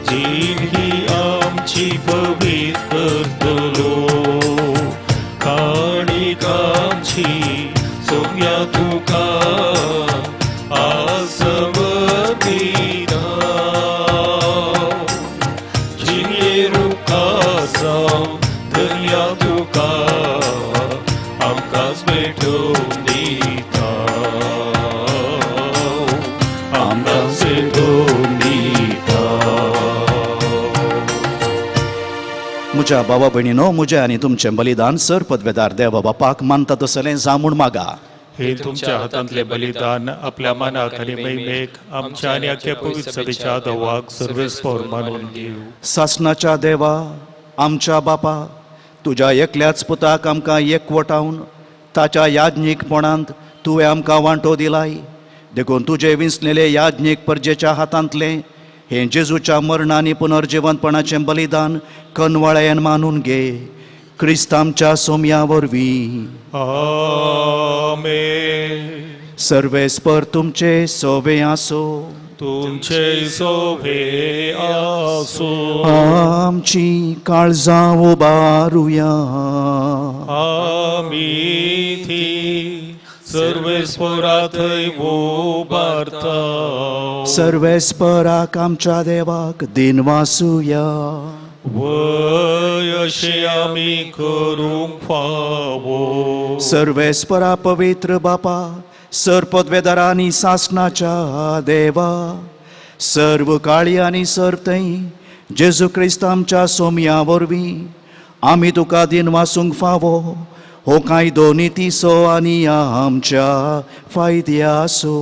जीण ही आमची पवित्र करतलो काणीक आमची सोम्या तुका आज समर्पिता जिये रुखासाव धरया तुका आमकांच भेटोवन दिता आमकांच भेटोवन दिता. म्हज्या बाबा भयणीनो, म्हजें आनी तुमचें बलिदान सर पदवेदार देवा बापाक मानता तसलें जावं मागा. हे तुमच्या हातांतले बलिदान आपल्या मनाक आनी महिमेक आमच्या आनी आख्या पवित्र सभेच्या देवाक सर्वेस्पर मानून घेवं. सासणाच्या देवा आमच्या बापा, तुज्या एकल्याच पुताक आमकां एकवटावन ताच्या याज्ञीकपणांत तुवें आमकां वांटो दिलाय, देखून तुजे विंचलेले याज्ञीक परजेच्या हातांतलें हें जेजूच्या मरण आनी पुनर्जिवंतपणाचें बलिदान कनवाळ्यान मानून घे, क्रिस्त आमच्या सोमया वरवीं. आमेन. सर्वेस्पर तुमचे सोवे आसो. तुमचे सोभे आसो. आमची काळजां उबारुया. आमी ती सर्वेस्परा थंय उबारता. सर्वेस्पराक आमच्या देवाक दिनवासुया. वय अशें आमी करूंक फावो. सर्वेस्परा पवित्र बापा, सर पदवेदारा आनी सासणाच्या देवा, सर्व काळी आनी सर्तय जेजू क्रिस्त आमच्या सोमया वरवीं आमी तुका दिनवासूंक फावो. हो कायदो नितीचो आनी आमच्या फायद्याचो,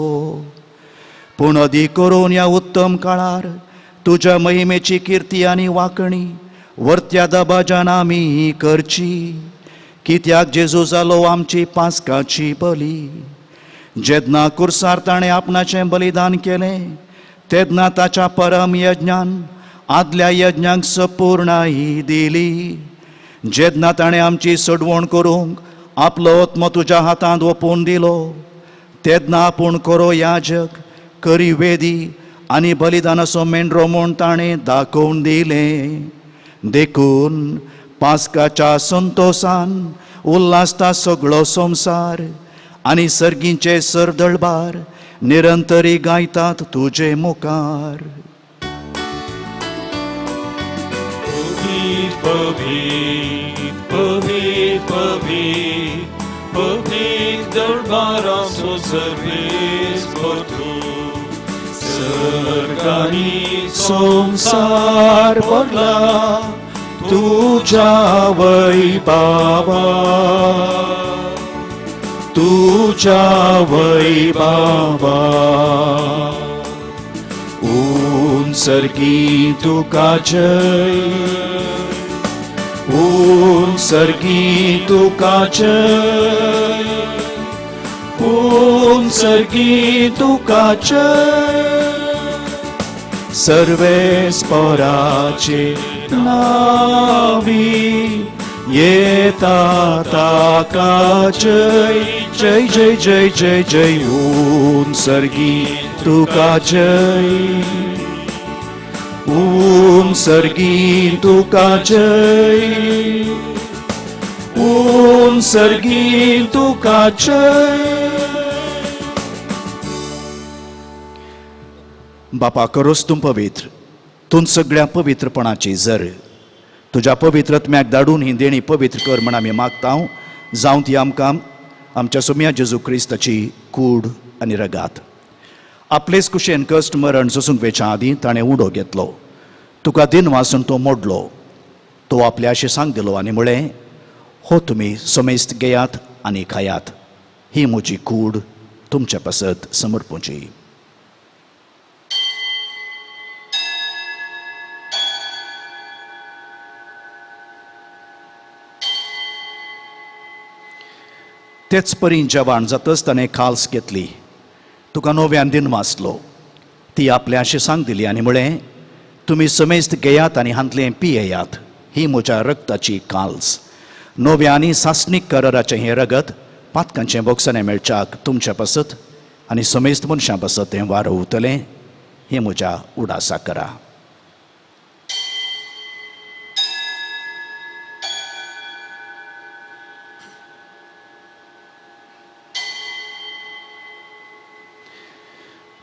पूण अदीक करून ह्या उत्तम काळार तुज्या महिमेची किर्ती आनी वांकणी वर्त्या दबाजान आमी करची, कित्याक जेजू जालो आमची पास्काची बली. जेन्ना कुर्सार ताणें आपणाचें बलिदान केलें तेन्ना ताच्या परम यज्ञान आदल्या यज्ञांक सपूर्णाई दिली. जेन्ना ताणें आमची सोडवण करूंक आपलो आत्मो तुज्या हातांत ओपून दिलो तेन्ना आपूण खरो याजक, करी वेदी आनी बलिदानाचो मेंढरो म्हूण ताणें दाखोवन दिलें. देखून पास्काच्या संतोसान उल्हासता सगळो संवसार आनी सर्गींचे सरदळबार निरंतरी गायतात तुजे मुखार. पवित्र पवित्र पवित्र पवित्र पवित्र दरबाराचो सर्वेस्पर तूं, सर्गांनी संवसार भरला तुज्या वैभावा, तुज्या वैभावा. उंचर्गी तुका जय, उंचर्गी तुका जय, उंचर्गी तुका जय. सर्वेस्पराचे नावी येता ताका जय जय जय जय जय जय. उंचर्गी तुका जय, उंचर्गी तुका जय, उंचर्गी तुका जय. बापा करोस तूं पवित्र, तूं सगळ्या पवित्रपणाची जर तुज्या पवित्रत्म्याक धाडून ही देणी पवित्र कर म्हण आमी मागता. जावं ती आमकां आमच्या सोम्या जेजू क्रिस्ताची कूड आनी रगात. आपलेच कुशेन कश्ट मरण सोसूंक वेच्या आदीं ताणें उडो घेतलो, तुका दिन वासून तो मोडलो, तो आपल्या सांग दिलो आनी म्हळें, हो तुमी समेस्त घेयात आनी खायात, ही म्हजी कूड तुमच्या पासत समर्पूची. तेच परी जेवण जातच ताणें खाल्स घेतली, तुका नव्यान दिन वाचलो, ती आपल्या सांग दिली आनी म्हळें, तुमी समेस्त घेयात आनी हांतलें पियेयात, ही म्हज्या रक्ताची काल्स, नव्या आनी सासणीक कराराचें हें रगत पातकांचें बोगसणें मेळच्याक तुमच्या पासत आनी समेस्त मनशां पासत तें वारवतलें हें म्हज्या उडासाक करा.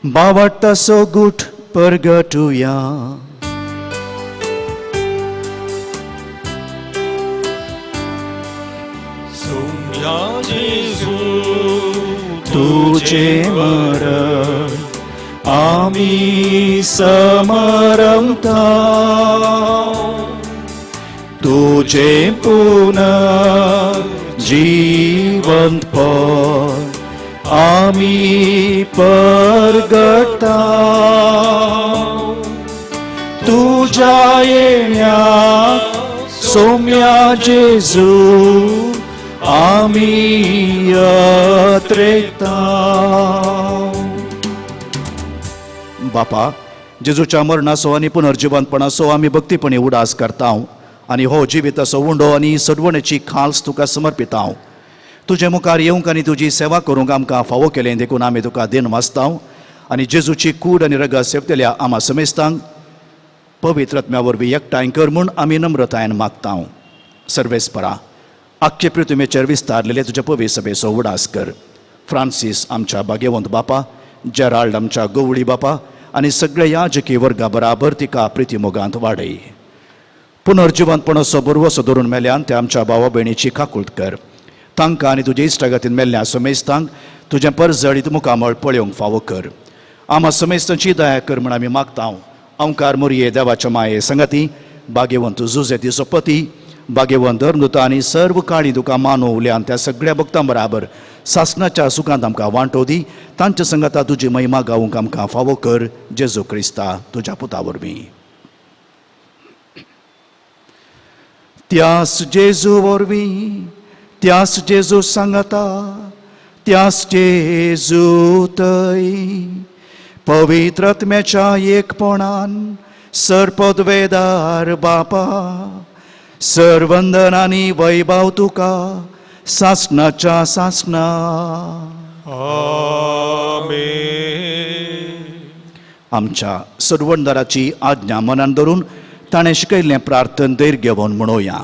बावडटासो गुट परगटुया. सोम्या जेजू तुझे मरण आमी समरमता, तुझे पुनः जिवंतपण आमी परगटा. तुझ्या येण्याक सोम्या जेजू आमी अत्रेता. बापा, जेजूच्या मरणाचो आनी पुनर्जिवंतपणाचो आमी भक्तीपणी उडास करता आनी हो जिविताचो उंडो आनी सडवणेची खाल्स तुका समर्पिता. तुजे मुखार येवंक आनी तुजी सेवा करूंक आमकां फावो केलें देखून आमी तुका दिन वाचता आनी जेजूची कूड आनी रगत सेवतल्या आमा समेस्तांक पवित्र आत्म्या वरवीं एकठांय कर म्हूण आमी नम्रतायेन मागता. सर्वेस्परा, आख्खे पृथ्वीचेर विस्तारलेले तुज्या पवित्र सभेचो उडास कर. फ्रांसीस आमच्या भाग्यवंत बापा, जेराल्ड आमच्या गवळी बापा आनी सगळे याजकी वर्गा बराबर तिका प्रितीमोगांत वाडय. पुनर्जिवंतपणाचो बरवसो धरून मेल्यान ते आमच्या भावा भयणीची काकूळत कर. तांकां आनी तुजे इश्टागतीन मेल्ल्या समेस्तांक तुजें परजळीत मुखामळ पळोवंक फावो कर. आमा समेस्तांची दया कर म्हूण आमी मागता. अंकार मोरये देवाच्या माये संगाती भाग्यवंत जुजेतीचो पती, भाग्यवंत धर्मदूत आनी सर्व काळी तुका मानवल्यान त्या सगळ्या भक्तां बराबर सासणाच्या सुखांत आमकां वांटो दी. तांच्या संगाता तुजी महिमा गावूंक आमकां फावो कर. जेजू क्रिस्ता तुज्या पुता वरवीं. त्यास जेजू वरवीं, त्यास जेजू सांगता, त्यास जेजू तय पवित्र आत्म्याच्या एकपणान सर्पद्वेदार बापा सर्वंदन आनी वैभव तुका सासणाच्या सासणा. आमेन. आमच्या सर्वंदराची आज्ञा मनान धरून ताणें शिकयल्लें प्रार्थन धैर्य घेवन म्हणोया.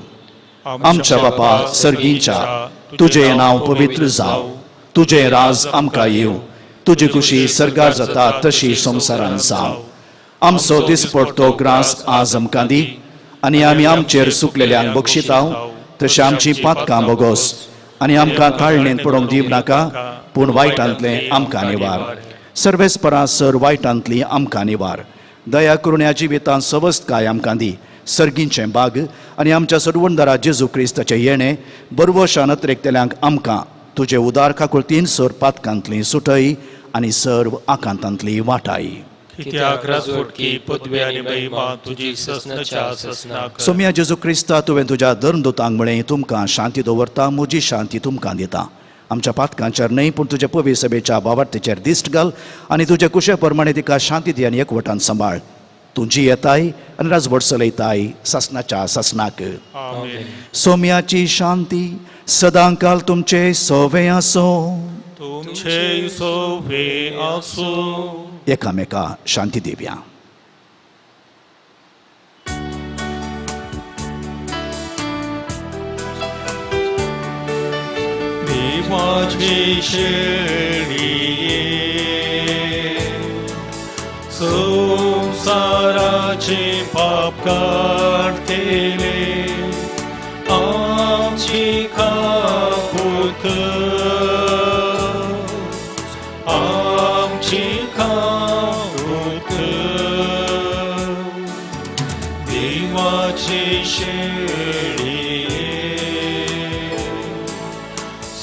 आमच्या बापा सर्गींच्या, तुजें नांव पवित्र जावं, तुजें राज आमकां येवं, तुजी खुशी सर्गार जाता तशी संवसारान जावं. आमचो दिसपडतो ग्रास आज आमकां दी आनी आमी आमचेर सुकलेल्यांक बक्षिताव तशें आमची पातकां बोगोस आनी आमकां ताळणेंत पडोवंक दिव नाका, पूण वायटांतलें आमकां निवार. सर्वेस्परा सर वायटांतली आमकां निवार. दया करून ह्या जिवितांत सवस्तकाय आमकां दी. सर्गींचें बाग आनी आमच्या सर्वंदरा जेजू क्रिस्ताचें येणें बरवशान अत्रेकतल्यांक आमकां तुजे उदार काकुळतीन सर पातकांतली सुटय आनी सर्व आकांतांतली वाटाय. कित्याक राजवटकी पदवी आनी महिमा तुजी ससनाच्या ससनाक. सोम्या जेजू क्रिस्ता, तुवें तुज्या धर्मदूतांक म्हळें, तुमकां शांती दवरता, म्हजी शांती तुमकां दिता. आमच्या पातकांचेर न्हय पूण तुज्या पवित्र सभेच्या बावार्थेचेर दिश्ट घाल आनी तुज्या कुशे प्रमाणे तिका शांती दी आनी एकवटान सांबाळ. तुजी येताय आनी राजवट चलयताय सासणाच्या सासणाक. आमेन. सोम्याची शांती सदांकाल तुमचे सोवे आसूं. तुमचे सोवे आसूं. एकामेका शांती दिवया. देवाचे शेळये संसाराचे पाप काडतेले आमची काकूत कर, आमची काकूत कर. देवाचे शेळये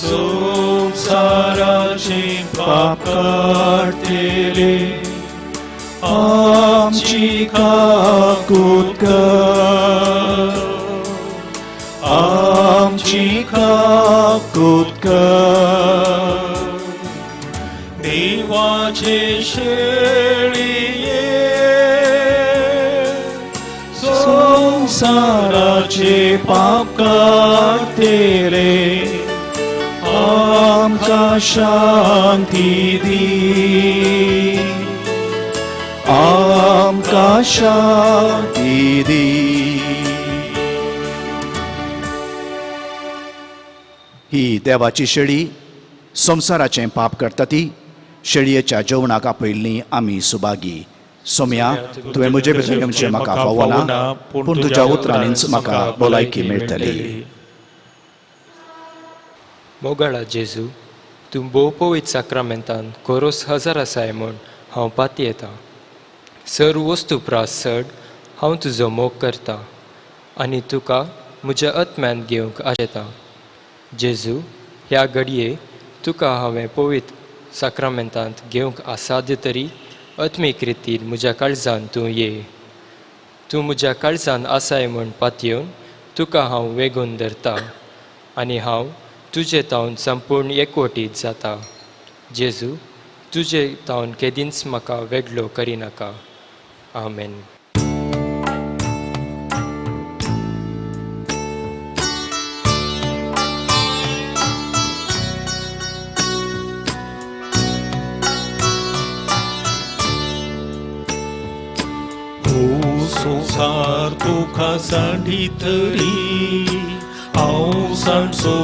संसाराचे पाप काडतेले आमची काकूत कर, आमची काकूत कर. देवाचे शेळये संसाराचे पाप काडतेले आमची आमकां शांती दी, आमकां शांती दी. ही देवाची शेळी संवसाराचें पाप करता ती शेळयेच्या जेवणाक आपयल्ली आमी सुभागी. सोम्या, तुवें म्हजे भितर येवचें म्हाका फावना, पूण तुज्या उतरांनीच म्हाका भलायकी मेळटली. मोगाळा जेजू, तूं भोव पवित्र साक्रामेंतान कोरोस हजार आसाय म्हूण हांव पातयेतां. सर वस्तू प्रास चड हांव तुजो मोग करता आनी तुका म्हज्या आत्म्यान घेवंक आशेतां. जेजू, ह्या घडये तुका हांवें पवित्र साक्रामेंतांत घेवंक असाध्य तरी आत्मीक रितीन म्हज्या काळजान तूं ये. तूं म्हज्या काळजान आसाय म्हूण पातयेवन तुका हांव वेगून धरता आनी हांव तुजे तावन संपूर्ण एकवटीत जाता. जेजू, तुजे तावन केदींच म्हाका वेगळो करिनाका. आमेन. संसार तुका सांडी तरी हांव सांडचो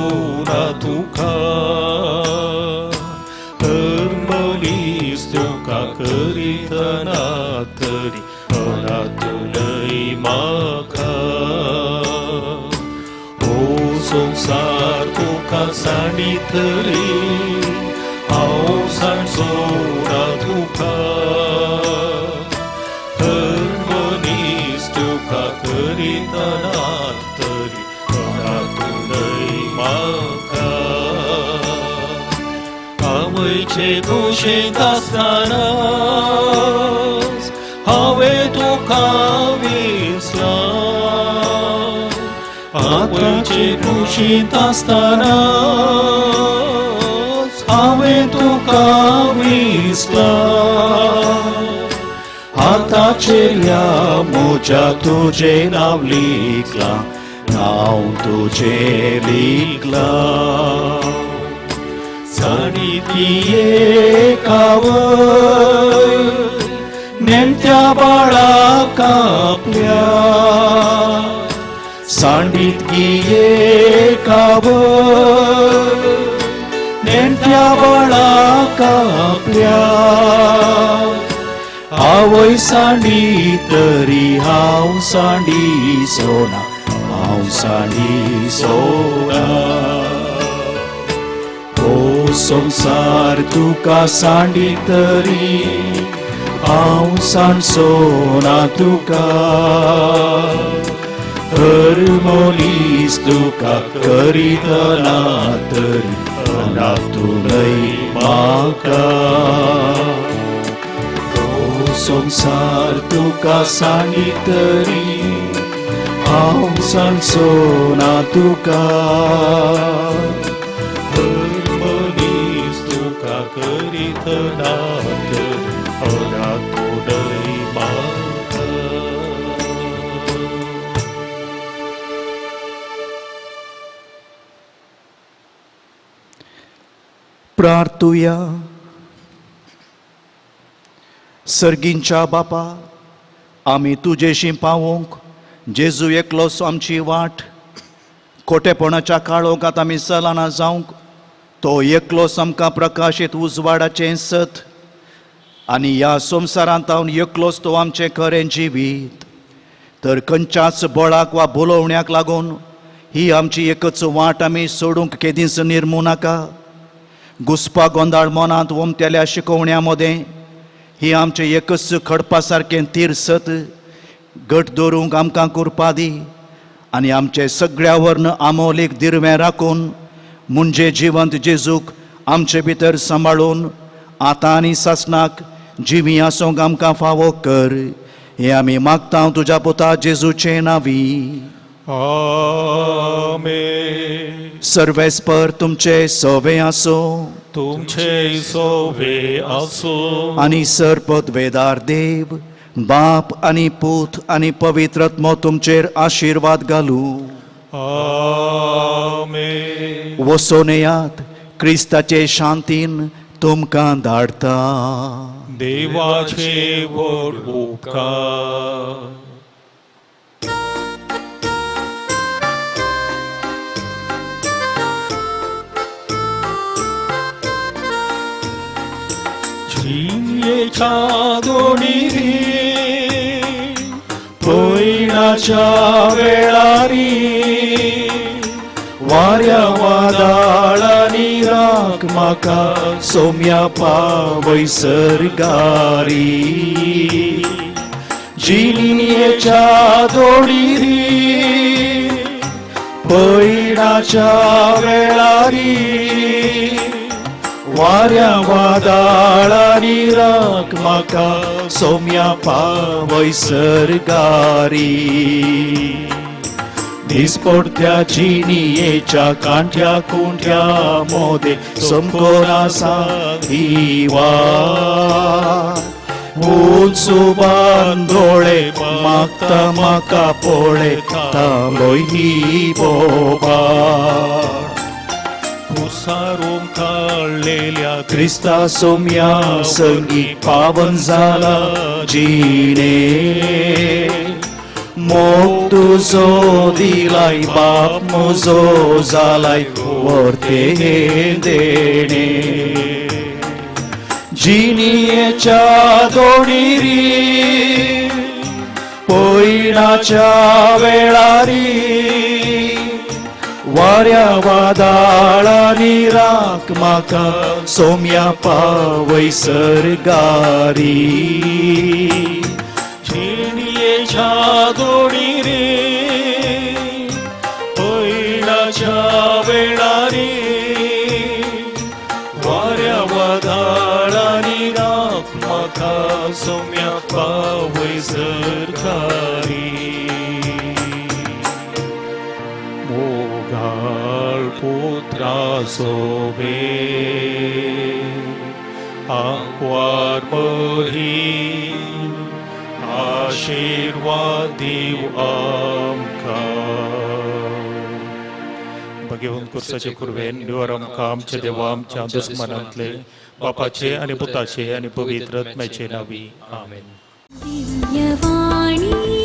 ना तुका, तर मनीस तुका करितना तरी अनातुलय म्हाका. हो संसार तुका सांडी तरी हांव सांडचो ना तुका, करितना तरी अनातुलय म्हाका. आवयचे कुशींत आसतनाच हांवें तुका विसलां, आवयचे कुशींत आसतनाच हांवें तुका विसलां. हाताचेर ह्या म्हज्या तुजें नांव लिखलां, नांव तुजें लिखलां. साणीती एक आवय नेणत्या बाळाक आपल्या, सांडीत एक आवय नेणत्या बाळाक आपल्या. आवय सांडी तरी हांव सांडी सोना, हांव सांडी सोना. हो संवसार तुका सांडी तरी हांव सांडचो ना तुका, हर मनीस तुका करितना तरी अनातुलय म्हाका. संसार तुका सांडी तरी हांव सांडचो ना तुका, हर मनीस तुका करितना तरी अनातुलय म्हाका. प्रार्थुया. सर्गींच्या बापा, आमी तुजेशी पावोवंक जेजू एकलोच आमची वाट. खोटेपणाच्या काळोखांत आमी चलना जावंक तो एकलोच आमकां प्रकाशीत उजवाडाचें सत, आनी ह्या संवसारांत हांव एकलोच तो आमचें खरें जिवीत. तर खंयच्याच बळाक वा बोलोवण्याक लागून ही आमची एकच वाट आमी सोडूंक केदींच निर्मू नाका. घुसपा गोंदाळ मनांत ओमतेल्या शिकोवण्या मदें ही आमचें एकच खडपा सारकें तीर सत घट दवरूंक आमकां कुरपा दी, आनी आमचे सगळ्या वर्ण आमोलीक दिरवें राखून म्हणजे जिवंत जेजूक आमचे भितर सांबाळून आतां आनी सासणाक जिवी आसूंक आमकां फावो कर. हें आमी मागता तुज्या पुता जेजूचे नांवी. आमेन. सर्वेस्पर तुमचे सवे आसूं, तुमचे सोवे आसूं. आनी सर पदवेदार देव बाप आनी पूत आनी पवित्र आत्मो तुमचेर आशिर्वाद घालूं. आमेन. वसोन येयात, क्रिस्ताचे शांतीन तुमकां धाडटा. देवाचे व्हड उपकार. जियेच्या दोणीरी पयणाच्या वेळारी वाऱ्या वादाळांनी राख म्हाका सोम्या पावय सर्गारी. जिणेच्या दोडीरी पयणाच्या वेळारी वाऱ्या वादाळांनी राख म्हाका सोम्या पावय सर्गारी. दिसपडत्या जिणेच्या कांठ्या कुंठ्या मोदे समकोना ही वाट. उंच बांदोळे मागता म्हाका पोळे तांबय ही बोबाट. कुसारूंक काडलेल्या क्रिस्ता सोम्या संगी पावन जाला जिणे. मोग तुजो दिलाय बाप म्हजो जालाय वर्ते देणे. जिणेच्या दोणीरी पयणाच्या वेळारी वाऱ्या वादाळांनी राख म्हाका सोम्या पावय सर्गारी. जिणेच्या दोणीरे पयणाच्या वेळारी वाऱ्या वादाळांनी राख म्हाका सोम्या पावय सरकारी. मोगाळ पुत्रा सोबे आंकवार बही आशिर्वाद दिव आमकां. भगवंत कुर्साचे कुर्वेन निवर आमकां आमच्या देवा आमच्या दुस्मनांतले बापाचे आनी पुताचे आनी पवित्र आत्म्याचे नावी. आमेन. दिव्यवाणी.